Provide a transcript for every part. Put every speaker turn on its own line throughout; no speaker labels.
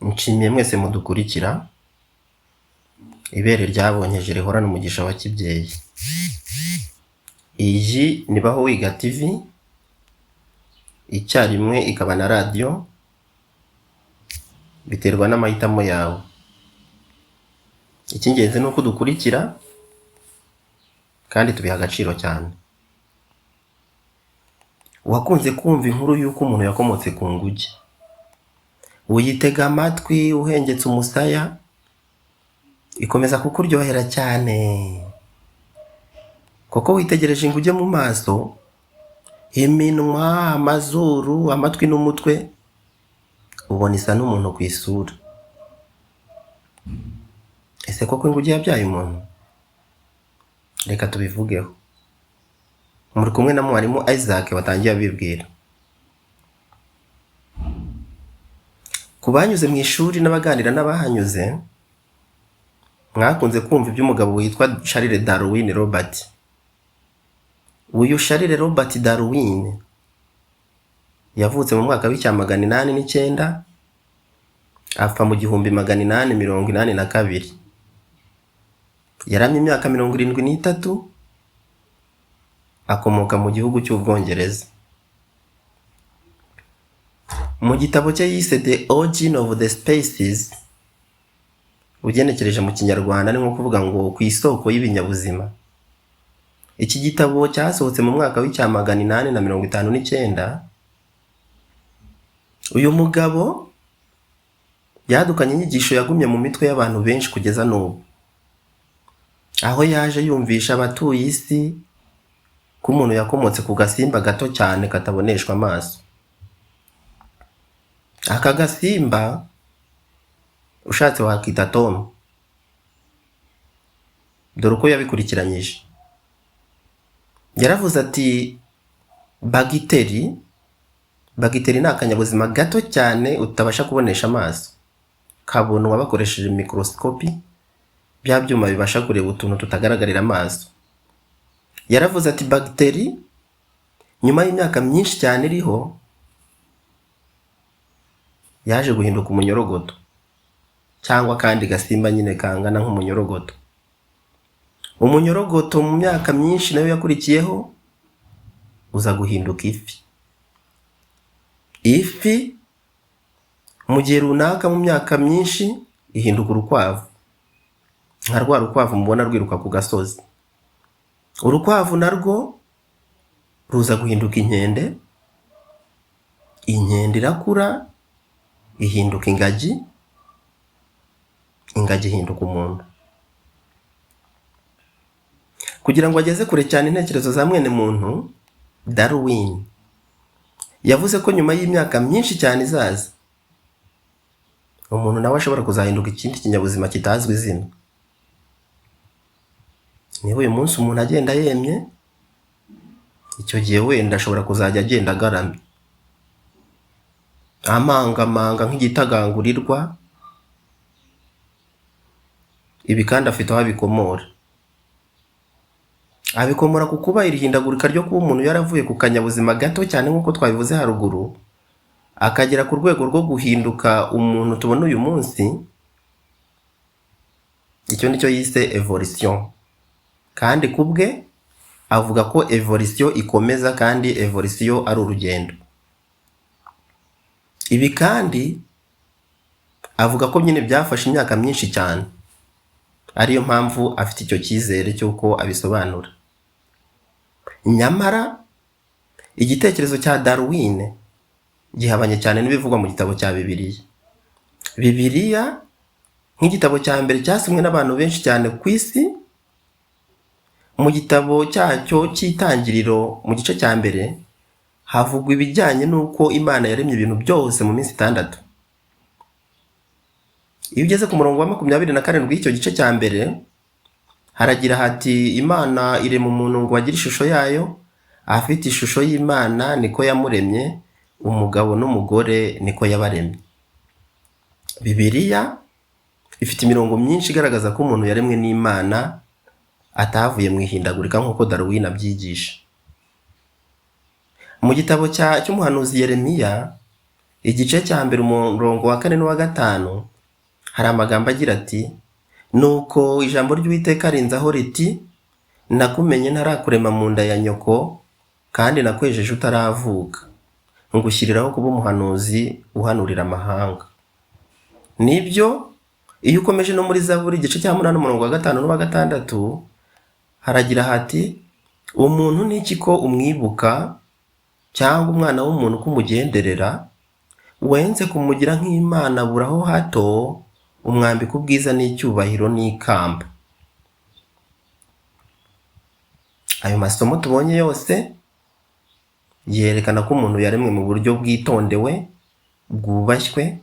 Nshimiye mwese mudukurikira, ibere ryabonkeje rihorane umugisha wa kibyeyi. Iyi ni Baho Wiga TV, icyarimwe ikaba na radiyo, biterwa n'amahitamo yawe. Icy'ingenzi ni uko udukurikira kandi tubiha agaciro cyane. Wakunze kumva inkuru y'uko umuntu yakomotse ku nguge, uyitega amatwi uhengetse umusaya, ikomeza kukuryohera cyane, kuko witegereje inguge mu maso, iminwa, amazuru, amatwi n'umutwe, ubona isa n'umuntu ku isura. Ese koko inguge yabyaye umuntu? Reka tubivugeho. Muri kumwe na mwarimu Isaac watangiye abibwira. Ku banyuze mu ishuri n'abaganira n'abahanyuze, mwakunze kumva iby'umugabo witwa Charles Darwin Robert. Uyu Charles Robert Darwin yavutse mu mwaka w'1809, apfa mu 1882. Yaramye imyaka 73, akomoka mu gihugu cy'Ubwongereza. Mu gitabo cye yise The Origin of the Species, ugenekereje mu Kinyarwanda ni nko kuvuga ngo ku isoko y'ibinyabuzima. Iki gitabo cyasohotse mu mwaka w'1859. Uyu mugabo yadukanye inyigisho yagumye mu mitwe y'abantu benshi kugeza n'ubu, aho yaje yumvisha abatuye isi ko umuntu yakomotse ku gasimba gato cyane kataboneshwa amaso. Aka gasimba ushatse wakita Tom. Dore uko yabikurikiranyije. Yaravuze ati bagiteri, bagiteri ni akanyabuzima gato cyane utabasha kubonesha amaso, kabonwa bakoresheje mikorosikopi, bya byuma bibasha kureba utuntu tutagaragarira amaso. Yaravuze ati bagiteri nyuma y'imyaka myinshi cyane iriho, yaje guhinduka umunyorogoto cyangwa akandi gasimba nyine kangana nk'umunyorogoto. Umunyorogoto mu myaka myinshi nayo yakurikiyeho uza guhinduka ifi. Ifi mu gihe runaka mu myaka myinshi ihinduka urukwavu, nka rwa rukwavu mubona rwiruka ku gasozi. Urukwavu narwo ruza guhinduka inkende, inkende irakura ihinduka ingagi, ingagi ihinduka umuntu. Kugira ngo ageze kure cyane intekerezo za mwene muntu, Darwin yavuze ko nyuma y'imyaka myinshi cyane izaza, umuntu nawe ashobora kuzahinduka ikindi kinyabuzima kitazwi izina. Niba uyu munsi umuntu agenda yemye, icyo gihe wenda ashobora kuzajya agenda agaramye, amangamanga nk'igitagangurirwa. Ibi kandi afite aho abikomora. Abikomora ku kuba iri hindagurika ryo kuba umuntu yaravuye ku kanyabuzima gato cyane nk'uko twabivuze haruguru, akagera ku rwego rwo guhinduka umuntu tubona uyu munsi, icyo nicyo yise evolution. Kandi ku bwe avuga ko evolution ikomeza kandi evolution ari urugendo. Ibi kandi avuga ko nyine byafashe imyaka myinshi cyane, ariyo mpamvu afite icyo cyizere cy'uko abisobanura. Nyamara igitekerezo cya Darwin gihabanye cyane n'ibivugwa mu gitabo cya Bibiliya. Bibiliya nk'igitabo cya mbere cyasomwe n'abantu benshi cyane ku isi, mu gitabo cyacyo cy'itangiriro mu gice cya mbere havugwa ibijyanye n'uko Imana yaremye ibintu byose mu minsi 6. Iyo ugeze ku murongo wa 27 w'icyo gice cya mbere, haragira hati Imana irema umuntu ngo agire ishusho yayo, afite ishusho y'Imana niko yamuremye, umugabo n'umugore niko yabaremye. Bibiliya ifite imirongo myinshi igaragaza ko umuntu yaremwe n'Imana atavuye mu ihindagurika nk'uko Darwin abyigisha. Mu gitabo cy'umuhanuzi Yeremiya, Igice cya 1 umurongo wa 4 n'uwa 5, hari amagambo agira ati: "Nuko ijambo ry'Uwiteka rinzaho riti: Nakumenye ntarakurema mu nda ya nyoko, kandi nakwejeje utaravuka, ngushyiriraho kuba umuhanuzi uhanurira amahanga." Nibyo, iyo ukomeje no muri Zaburi igice cya 8 umurongo wa 5 n'uwa 6, haragira hati: "Umuntu ni iki ko umwibuka, cyangwa umwana w'umuntu ko umugenderera? Wenze kumugira nk'Imana buraho hato, umwambika ubwiza n'icyubahiro n'ikamba." Ayo masomo tubonye yose yerekana ko umuntu yaremwe mu buryo bwitondewe, bwubashywe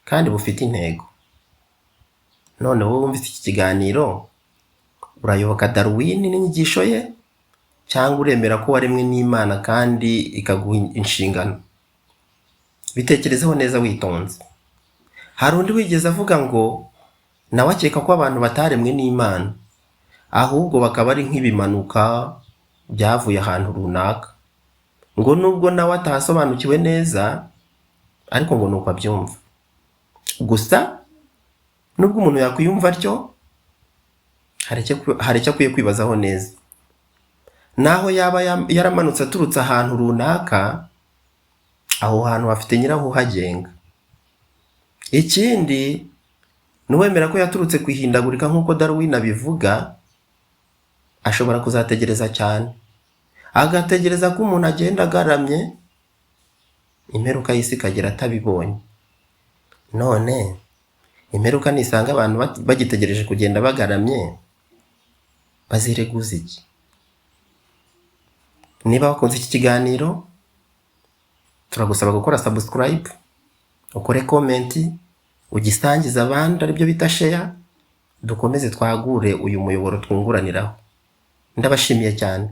kandi bufite intego. None wowe wumvise iki kiganiro, urayoboka Darwin n'inyigisho ye, cyangwa uremera ko waremwe n'Imana kandi ikaguha inshingano? Bitekerezeho neza witonze. Hari undi wigeze avuga ngo nawe akeka ko abantu bataremwe n'Imana, ahubwo bakaba ari nk'ibimanuka byavuye ahantu runaka. Ngo nubwo nawe atahasobanukiwe neza, ariko ngo nuko abyumva. Gusa nubwo umuntu yakwiyumva atyo, hari icyo akwiye kwibazaho neza. Naho yaba yaramanutse aturutse ahantu runaka, aho hantu hafite nyiraho uhagenga. Ikindi, n'uwemera ko yaturutse ku ihindagurika nk'uko Darwin abivuga, ashobora kuzategereza cyane, agategereza ko umuntu agenda agaramye, imperuka y'isi ikagera atabibonye. None imperuka nisanga abantu bagitegereje kugenda bagaramye, bazireguza iki? Niba wakunze iki kiganiro, turagusaba gukora subscribe, ukore comment, ugisangize abandi, aribyo bita share, dukomeze twagure uyu muyoboro twunguraniraho. Ndabashimiye cyane.